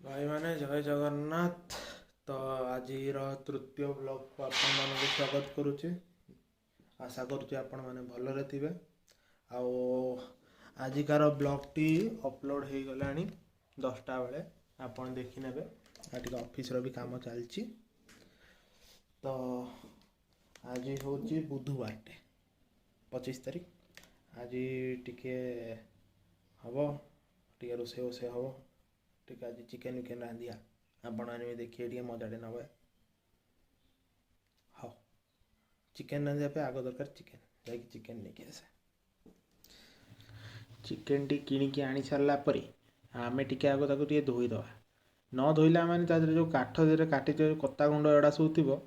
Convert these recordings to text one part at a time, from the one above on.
ଭାଇମାନେ, ଜୟ ଜଗନ୍ନାଥ। ତ ଆଜିର ତୃତୀୟ ବ୍ଲଗ୍କୁ ଆପଣମାନଙ୍କୁ ସ୍ୱାଗତ କରୁଛି। ଆଶା କରୁଛି ଆପଣମାନେ ଭଲରେ ଥିବେ। ଆଉ ଆଜିକାର ବ୍ଲଗ୍ଟି ଅପଲୋଡ଼ ହେଇଗଲାଣି 10ଟା ବେଳେ, ଆପଣ ଦେଖିନେବେ। ଆଉ ଟିକେ ଅଫିସର ବି କାମ ଚାଲିଛି। ତ ଆଜି ହେଉଛି ବୁଧବାରଟେ, 25 ତାରିଖ। ଆଜି ଟିକେ ହେବ, ଟିକେ ରୋଷେଇ ବୋଷେଇ ହେବ, ଟିକେ ଆଜି ଚିକେନ୍ ବିକେନ୍ ରାନ୍ଧିବା। ଆପଣମାନେ ବି ଦେଖିବେ, ଟିକେ ମଜାଟେ ନେବେ। ହଉ, ଚିକେନ୍ ରାନ୍ଧିବା ପାଇଁ ଆଗ ଦରକାର ଚିକେନ୍। ଯାଇକି ଚିକେନ୍ ନେଇକି ଆସେ। ଚିକେନ୍ଟି କିଣିକି ଆଣି ସାରିଲା ପରେ ଆମେ ଟିକେ ଆଗ ତାକୁ ଟିକେ ଧୋଇଦେବା। ନ ଧୋଇଲା ମାନେ ତା ଦେହରେ ଯେଉଁ କାଠ ଦେହରେ କାଟିଥିବ, ଯେଉଁ କତା ଗୁଣ୍ଡ ଏଗୁଡ଼ା ସବୁ ଥିବ,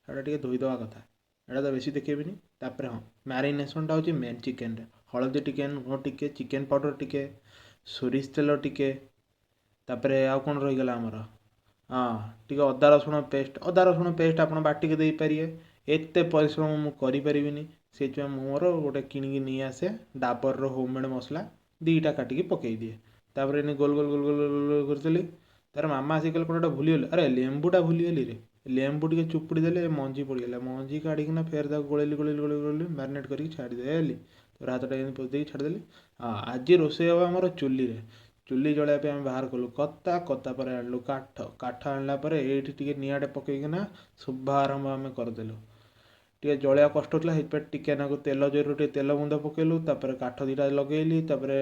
ସେଇଟା ଟିକେ ଧୋଇଦେବା କଥା। ଏଇଟା ତ ବେଶୀ ଦେଖେଇବିନି। ତାପରେ ହଁ, ମ୍ୟାରିନେସନ୍ଟା ହେଉଛି ମେନ୍ ଚିକେନ୍ରେ। ହଳଦୀ ଟିକେ, ଲୁଣ ଟିକେ, ଚିକେନ୍ ପାଉଡ଼ର ଟିକେ, ସୋରିଷ ତେଲ ଟିକେ, ତାପରେ ଆଉ କ'ଣ ରହିଗଲା ଆମର? ହଁ, ଟିକେ ଅଦା ରସୁଣ ପେଷ୍ଟ। ଅଦା ରସୁଣ ପେଷ୍ଟ ଆପଣ ବାଟିକି ଦେଇପାରିବେ। ଏତେ ପରିଶ୍ରମ ମୁଁ କରିପାରିବିନି, ସେଇଥିପାଇଁ ମୁଁ ମୋର ଗୋଟେ କିଣିକି ନେଇ ଆସେ ଡାବରର ହୋମମେଡ଼୍ ମସଲା, 2ଟା କାଟିକି ପକେଇ ଦିଏ। ତାପରେ ଏମିତି ଗୋଲ ଗୋଲ ଗୋଲ ଗୋଲ ଗୋଲ କରିଦେଲି। ତାର ମାମା ଆସିକି କହିଲେ, କ'ଣ ଗୋଟେ ଭୁଲିଗଲି? ଆରେ, ଲେମ୍ବୁଟା ଭୁଲିଗଲି ରେ। ଲେମ୍ବୁ ଟିକେ ଚୁପୁଡ଼ି ଦେଲେ, ମଞ୍ଜି ପଡ଼ିଗଲା। ମଞ୍ଜି କାଢ଼ିକିନା ଫେର ତାକୁ ଗୋଳେଇଲି, ଗୋଳେଇଲି, ଗୋଳେଇଲି, ଗୋଳେଇଲି, ମ୍ୟାରିନେଟ୍ କରିକି ଛାଡ଼ିଦେଲି। ତାପରେ ହାତଟା ଏମିତି ପୋଛି ଦେଇକି ଛାଡ଼ିଦେଲି। ହଁ, ଆଜି ରୋଷେଇ ହେବ ଆମର ଚୁଲିରେ। ଚୁଲି ଜଳାଇବା ପାଇଁ ଆମେ ବାହାର କଲୁ କତା। କତା ପରେ ଆଣିଲୁ କାଠ। କାଠ ଆଣିଲା ପରେ ଏଇଠି ଟିକେ ନିଆଁଟେ ପକେଇକିନା ଶୁଭାରମ୍ଭ ଆମେ କରିଦେଲୁ। ଟିକେ ଜଳେଇବା କଷ୍ଟ ହେଉଥିଲା, ସେଇଥିପାଇଁ ଟିକେ ନାକୁ ତେଲ ଜରିରୁ ଟିକେ ତେଲ ଗୁଣ୍ଡ ପକେଇଲୁ। ତାପରେ କାଠ 2ଟା ଲଗେଇଲି, ତାପରେ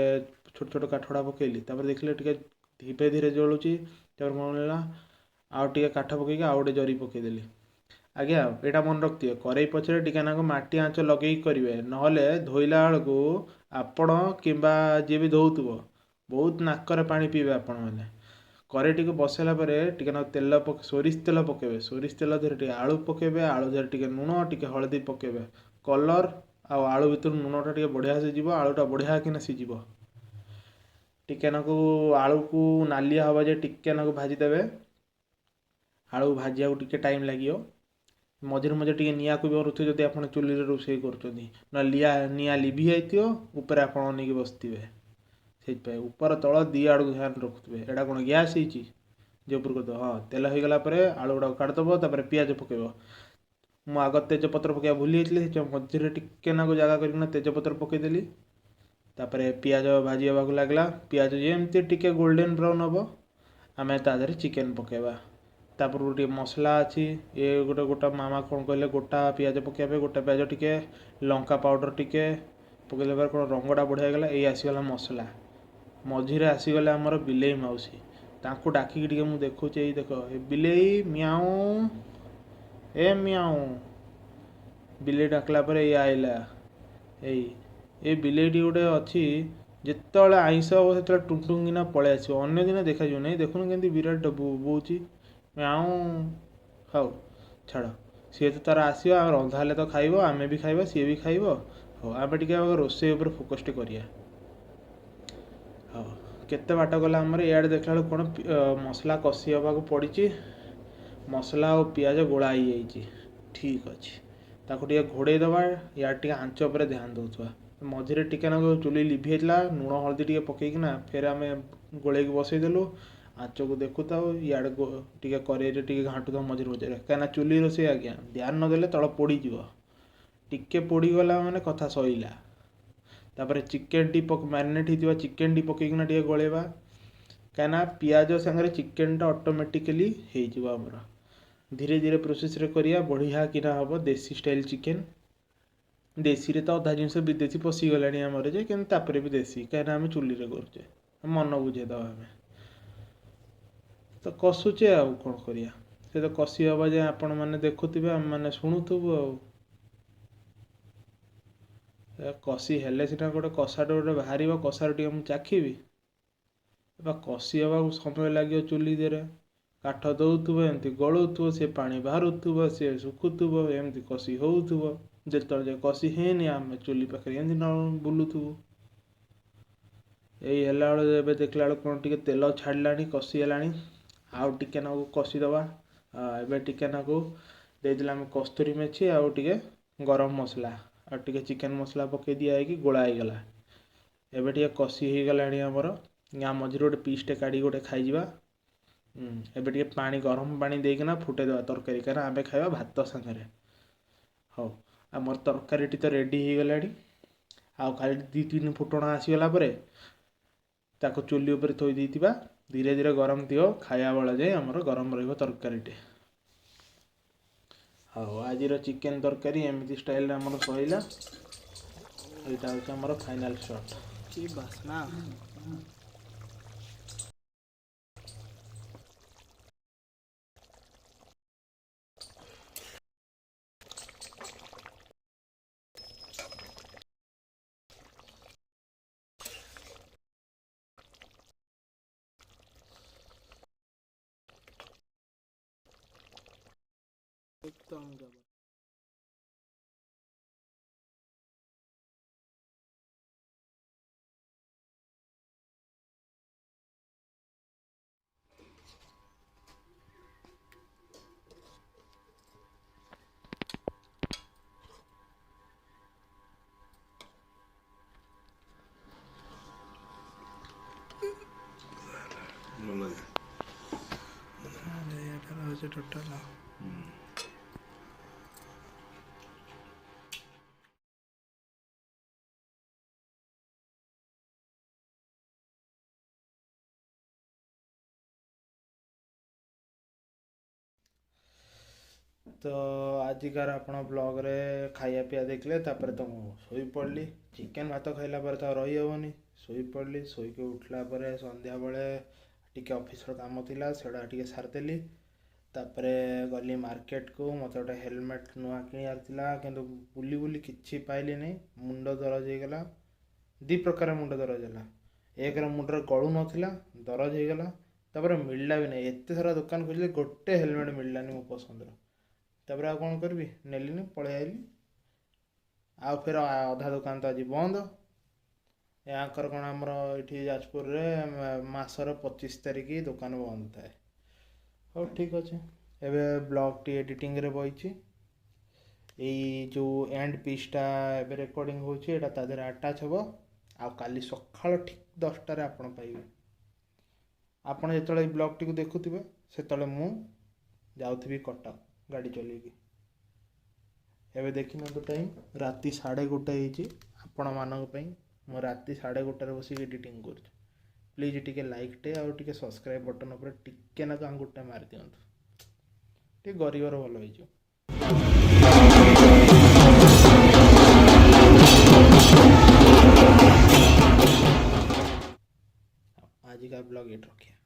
ଛୋଟ ଛୋଟ କାଠ ଗୁଡ଼ା ପକେଇଲି। ତାପରେ ଦେଖିଲେ ଟିକେ ଧୀରେ ଧୀରେ ଜଳୁଛି। ତାପରେ କ'ଣ ହେଲା, ଆଉ ଟିକେ କାଠ ପକେଇକି ଆଉ ଗୋଟେ ଜରି ପକେଇଦେଲି। ଆଜ୍ଞା, ଏଇଟା ମନେ ରଖିଥିବେ, କରେଇ ପଛରେ ଟିକେ ନାକୁ ମାଟି ଆଞ୍ଚ ଲଗେଇକି କରିବେ, ନହେଲେ ଧୋଇଲା ବେଳକୁ ଆପଣ କିମ୍ବା ଯିଏ ବି ଧୋଉଥିବ ବହୁତ ନାକରେ ପାଣି ପିଇବେ ଆପଣମାନେ। କରେଇଟିକୁ ବସାଇଲା ପରେ ଟିକେ ନାକୁ ତେଲ, ସୋରିଷ ତେଲ ପକେଇବେ। ସୋରିଷ ତେଲ ଦେହରେ ଟିକେ ଆଳୁ ପକେଇବେ। ଆଳୁ ଦେହରେ ଟିକେ ଲୁଣ, ଟିକେ ହଳଦୀ ପକେଇବେ। କଲର୍ ଆଉ ଆଳୁ ଭିତରୁ ଲୁଣଟା ଟିକେ ବଢ଼ିଆ ସିଝିବ, ଆଳୁଟା ବଢ଼ିଆ କିନା ସିଝିବ। ଟିକେ ନାକୁ ଆଳୁକୁ ନାଲିଆ ହେବ ଯେ ଟିକେ ନାକୁ ଭାଜିଦେବେ। ଆଳୁ ଭାଜିବାକୁ ଟିକେ ଟାଇମ୍ ଲାଗିବ। ମଝିରେ ମଝିରେ ଟିକେ ନିଆଁକୁ ବି କରୁଥିବେ ଯଦି ଆପଣ ଚୁଲିରେ ରୋଷେଇ କରୁଛନ୍ତି, ନହେଲେ ନିଆଁ ଲିଭି ଯାଇଥିବ, ଉପରେ ଆପଣ ଅନେଇକି ବସିଥିବେ। ସେଇଥିପାଇଁ ଉପର ତଳ ଦୁଇ ଆଡ଼କୁ ଧ୍ୟାନ ରଖୁଥିବେ। ଏଇଟା କ'ଣ ଗ୍ୟାସ୍ ହେଇଛି ଯେ ଉପରକୁ କରିଦେବ? ହଁ, ତେଲ ହେଇଗଲା ପରେ ଆଳୁ ଗୁଡ଼ାକୁ କାଟିଦେବ, ତାପରେ ପିଆଜ ପକେଇବ। ମୁଁ ଆଗ ତେଜପତ୍ର ପକେଇବା ଭୁଲି ଯାଇଥିଲି, ସେଥିପାଇଁ ମଝିରେ ଟିକେ ନାକୁ ଜାଗା କରିକିନା ତେଜପତ୍ର ପକେଇଦେଲି। ତାପରେ ପିଆଜ ଭାଜି ହେବାକୁ ଲାଗିଲା। ପିଆଜ ଯେମିତି ଟିକେ ଗୋଲ୍ଡେନ୍ ବ୍ରାଉନ୍ ହେବ, ଆମେ ତା ଦେହରେ ଚିକେନ୍ ପକେଇବା। ତା ପୂର୍ବରୁ ଟିକେ ମସଲା ଅଛି। ଏ ଗୋଟେ ଗୋଟା, ମାମା କ'ଣ କହିଲେ, ଗୋଟା ପିଆଜ ପକେଇବା ପାଇଁ। ଗୋଟା ପିଆଜ ଟିକେ, ଲଙ୍କା ପାଉଡ଼ର ଟିକେ ପକେଇଲା ପରେ କ'ଣ ରଙ୍ଗଟା ବଢ଼ିଆ ହେଇଗଲା। ଏଇ ଆସିଗଲା ମସଲା। ମଝିରେ ଆସିଗଲେ ଆମର ବିଲେଇ ମାଉସୀ। ତାଙ୍କୁ ଡାକିକି ଟିକେ ମୁଁ ଦେଖୁଛି। ଏଇ ଦେଖ, ଏ ବିଲେଇ, ମିଆଉଁ, ଏ ମିଆଉଁ। ବିଲେଇ ଡାକିଲା ପରେ ଏଇ ଆଇଲା। ଏଇ ଏ ବିଲେଇଟି ଗୋଟେ ଅଛି, ଯେତେବେଳେ ଆଇଁଷ ହେବ ସେତେବେଳେ ଟୁଙ୍ଗ ଟୁଙ୍ଗ କିନା ପଳେଇ ଆସିବ, ଅନ୍ୟ ଦିନ ଦେଖାଯିବ ନାହିଁ। ଦେଖୁନୁ କେମିତି ବିରାଟ ବୋବଉଛି, ମିଆଉଁ। ହଉ ଛାଡ଼, ସିଏ ତ ତାର ଆସିବ। ଆଉ ରନ୍ଧା ହେଲେ ତ ଖାଇବ, ଆମେ ବି ଖାଇବା, ସିଏ ବି ଖାଇବ। ହଉ, ଆମେ ଟିକେ ଆଗ ରୋଷେଇ ଉପରେ ଫୋକସ୍ଟେ କରିବା। ହଉ, କେତେ ବାଟ ଗଲା ଆମର? ଇଆଡ଼େ ଦେଖିଲା ବେଳକୁ କ'ଣ ମସଲା କଷି ହେବାକୁ ପଡ଼ିଛି। ମସଲା ଆଉ ପିଆଜ ଗୋଳା ହେଇଯାଇଛି। ଠିକ୍ ଅଛି, ତାକୁ ଟିକେ ଘୋଡ଼େଇ ଦେବା। ଇଆଡ଼େ ଟିକେ ଆଞ୍ଚ ଉପରେ ଧ୍ୟାନ ଦେଉଥିବା। ମଝିରେ ଟିକେ ନାକୁ ଚୁଲି ଲିଭି ଯାଇଥିଲା, ଲୁଣ ହଳଦୀ ଟିକେ ପକେଇକିନା ଫେର ଆମେ ଗୋଳେଇକି ବସେଇଦେଲୁ। ଆଞ୍ଚକୁ ଦେଖୁଥାଉ, ଇଆଡ଼େ ଟିକେ କରେଇରେ ଟିକେ ଘାଣ୍ଟୁଥାଉ ମଝିରେ ମଝିରେ, କାହିଁକିନା ଚୁଲି ରୋଷେଇ ଆଜ୍ଞା, ଧ୍ୟାନ ନଦେଲେ ତଳ ପୋଡ଼ିଯିବ। ଟିକେ ପୋଡ଼ିଗଲା ମାନେ କଥା ସଇଲା। ତାପରେ ଚିକେନ୍ଟି ମ୍ୟାରିନେଟ୍ ହେଇଥିବା ଚିକେନ୍ଟି ପକେଇକିନା ଟିକେ ଗୋଳେଇବା, କାହିଁକିନା ପିଆଜ ସାଙ୍ଗରେ ଚିକେନ୍ଟା ଅଟୋମେଟିକାଲି ହେଇଯିବ ଆମର। ଧୀରେ ଧୀରେ ପ୍ରୋସେସ୍ରେ କରିବା, ବଢ଼ିଆ କିନା ହେବ ଦେଶୀ ଷ୍ଟାଇଲ୍ ଚିକେନ୍। ଦେଶୀରେ ତ ଅଧା ଜିନିଷ ବିଦେଶୀ ପଶିଗଲାଣି ଆମର ଯେ, କିନ୍ତୁ ତାପରେ ବି ଦେଶୀ, କାହିଁକିନା ଆମେ ଚୁଲିରେ କରୁଛେ। ମନ ବୁଝେଇଦେବା, ଆମେ ତ କଷୁଛେ, ଆଉ କ'ଣ କରିବା? ସେ ତ କଷି ହେବ ଯେ ଆପଣମାନେ ଦେଖୁଥିବେ, ଆମେମାନେ ଶୁଣୁଥିବୁ। ଆଉ କଷି ହେଲେ ସିନା ଗୋଟେ କଷାଟେ ଗୋଟେ ବାହାରିବ, କଷାରୁ ଟିକେ ମୁଁ ଚାଖିବି। ବା କଷି ହେବାକୁ ସମୟ ଲାଗିବ। ଚୁଲି ଦେହରେ କାଠ ଦେଉଥିବ, ଏମିତି ଗଳୁଥିବ, ସେ ପାଣି ବାହାରୁଥିବ, ସେ ଶୁଖୁଥିବ, ଏମିତି କଷି ହେଉଥିବ। ଯେତେବେଳେ ଯାଏ କଷି ହେଇନି, ଆମେ ଚୁଲି ପାଖରେ ଏମିତି ନ ବୁଲୁଥିବୁ। ଏଇ ହେଲା ବେଳକୁ ଏବେ ଦେଖିଲା ବେଳକୁ କ'ଣ ଟିକେ ତେଲ ଛାଡ଼ିଲାଣି, କଷି ହେଲାଣି। ଆଉ ଟିକେ ନାକୁ କଷିଦେବା। ଏବେ ଟିକେ ନାକୁ ଦେଇଦେଲେ ଆମେ କସ୍ତୁରୀ ମେଥି ଆଉ ଟିକେ ଗରମ ମସଲା ଆଉ ଟିକେ ଚିକେନ୍ ମସଲା ପକେଇ ଦିଆ ହେଇକି ଗୋଳା ହେଇଗଲା। ଏବେ ଟିକେ କଷି ହେଇଗଲାଣି ଆମର। ୟା ମଝିରେ ଗୋଟେ ପିସ୍ଟେ କାଢ଼ିକି ଗୋଟେ ଖାଇଯିବା। ଏବେ ଟିକେ ପାଣି, ଗରମ ପାଣି ଦେଇକିନା ଫୁଟେଇଦେବା ତରକାରୀ, କାରଣ ଆମେ ଖାଇବା ଭାତ ସାଙ୍ଗରେ। ହଉ, ଆମର ତରକାରୀଟି ତ ରେଡ଼ି ହେଇଗଲାଣି। ଆଉ ଖାଲି 2-3 ଫୁଟଣ ଆସିଗଲା ପରେ ତାକୁ ଚୁଲି ଉପରେ ଥୋଇ ଦେଇଥିବା। ଧୀରେ ଧୀରେ ଗରମ ଥିବ, ଖାଇବା ବେଳ ଯାଏ ଆମର ଗରମ ରହିବ ତରକାରୀଟି। ହଉ, ଆଜିର ଚିକେନ୍ ତରକାରୀ ଏମିତି ଷ୍ଟାଇଲରେ ଆମର ସରିଲା। ଏଇଟା ହେଉଛି ଆମର ଫାଇନାଲ୍ ସଟ୍। କି ବାସ୍ନା! ଏକଦମ ଜବର। ଭଲ। ଏଇଟା ରହୁଛି ଟୋଟାଲ। ତ ଆଜିକାର ଆପଣ ବ୍ଲଗ୍ରେ ଖାଇବା ପିଇବା ଦେଖିଲେ। ତାପରେ ତ ମୁଁ ଶୋଇପଡ଼ିଲି। ଚିକେନ୍ ଭାତ ଖାଇଲା ପରେ ତ ଆଉ ରହିହେବନି, ଶୋଇପଡ଼ିଲି। ଶୋଇକି ଉଠିଲା ପରେ ସନ୍ଧ୍ୟାବେଳେ ଟିକେ ଅଫିସର କାମ ଥିଲା, ସେଗୁଡ଼ା ଟିକେ ସାରିଦେଲି। ତାପରେ ଗଲି ମାର୍କେଟକୁ। ମୋତେ ଗୋଟେ ହେଲମେଟ୍ ନୂଆ କିଣିବାର ଥିଲା, କିନ୍ତୁ ବୁଲି ବୁଲି କିଛି ପାଇଲିନି। ମୁଣ୍ଡ ଦରଜ ହେଇଗଲା। ଦୁଇ ପ୍ରକାର ମୁଣ୍ଡ ଦରଜ ହେଲା। ଏକରେ ମୁଣ୍ଡରେ ଗଳୁ ନଥିଲା, ଦରଜ ହେଇଗଲା। ତାପରେ ମିଳିଲା ବି ନାହିଁ। ଏତେ ସାରା ଦୋକାନ ଖୋଜିଲି, ଗୋଟେ ହେଲମେଟ୍ ମିଳିଲାନି ମୋ ପସନ୍ଦର। ତାପରେ ଆଉ କ'ଣ କରିବି, ନେଲିନି, ପଳେଇ ଆଇଲି। ଆଉ ଫେର ଅଧା ଦୋକାନ ତ ଆଜି ବନ୍ଦ। ୟାଙ୍କର କ'ଣ, ଆମର ଏଇଠି ଯାଜପୁରରେ ମାସର 25 ତାରିଖ ଦୋକାନ ବନ୍ଦ ଥାଏ। ହଉ, ଠିକ୍ ଅଛି। ଏବେ ବ୍ଲଗ୍ଟି ଏଡ଼ିଟିଂରେ ବଇଛି। ଏଇ ଯେଉଁ ଏଣ୍ଡ ପିସ୍ଟା ଏବେ ରେକର୍ଡ଼ିଂ ହେଉଛି, ଏଇଟା ତା ଦେହରେ ଆଟାଚ୍ ହେବ ଆଉ କାଲି ସକାଳ ଠିକ୍ 10ଟାରେ ଆପଣ ପାଇବେ। ଆପଣ ଯେତେବେଳେ ଏଇ ବ୍ଲଗ୍ଟିକୁ ଦେଖୁଥିବେ, ସେତେବେଳେ ମୁଁ ଯାଉଥିବି କଟକ ଗାଡ଼ି ଚଲେଇକି। ଏବେ ଦେଖିନିଅନ୍ତୁ ଟାଇମ୍, ରାତି 1:30 ହେଇଛି। ଆପଣମାନଙ୍କ ପାଇଁ ମୁଁ ରାତି 1:30ରେ ବସିକି ଏଡ଼ିଟିଂ କରୁଛି। ପ୍ଲିଜ୍ ଟିକେ ଲାଇକ୍ଟେ ଆଉ ଟିକେ ସବସ୍କ୍ରାଇବ୍ ବଟନ୍ ଉପରେ ଟିକେ ନାକୁ ଆଙ୍ଗୁଠିଟା ମାରିଦିଅନ୍ତୁ। ଟିକେ ଗରିବର ଭଲ ହେଇଯିବ। ଆଜିକା ବ୍ଲଗ୍ ଏଇଠି ରଖିବା।